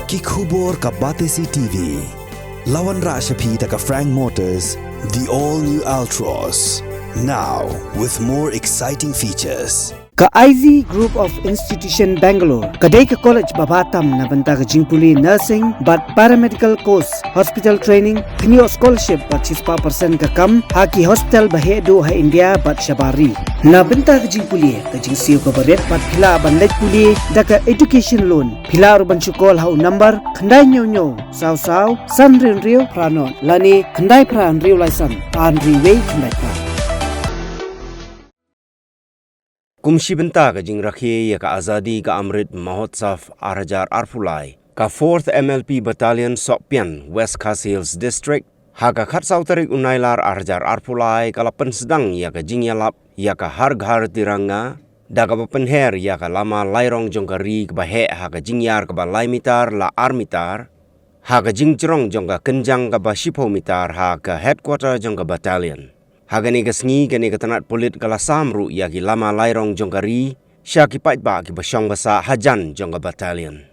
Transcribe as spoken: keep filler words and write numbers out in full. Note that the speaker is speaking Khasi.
Ki khubor ka Batesi T V. La wanrah sha phi da ka Frank Motors, the all new Altroz. Now with more exciting features. Ka Ivy Group of Institution Bangalore ka dei ka college ba bha tam na bynta ka jingpule nursing bad paramedical course, hospital training, pynïoh scholarship bad shispah percent ka kam ha ki hospital ba heh duh ha India bad shabar ri. Na bynta ka jingpule, ka jingsiew kaba rit bad phi lah ban leit pule da ka education loan. Phi lah ruh ban shu call ha u number khyndai hynñiew hynñiew saw saw san hynriew hynriew phra nod lane khyndai phra hynriew lai san ar hynriew wei khyndai phra. Kum shi bynta ka jingrakhe ïa ka Azadi ka Amrit Mahotsav ar hajar arphew lai, ka Fourth M L P Battalion Sohpian, West Khasi Hills District, ha ka khatsaw tarik u Nailar ar hajar arphew lai ka la pynsdang ïa ka jingïalap ïa ka Har Ghar Tiranga da kaba pynher ïa ka lama lairong jong ka ri kaba heh ha ka jingïar kaba lai mitar la ar mitar, ha ka jingjrong jong ka kynjang kaba shiphew mitar ha ka headquarter jong ka battalion. Ha kane ka sngi kane ka tnat pulit ka la sam ruh ïa ki lama lairong jong ka ri sha ki paidbah kiba shong ba sah hajan jong ka battalion.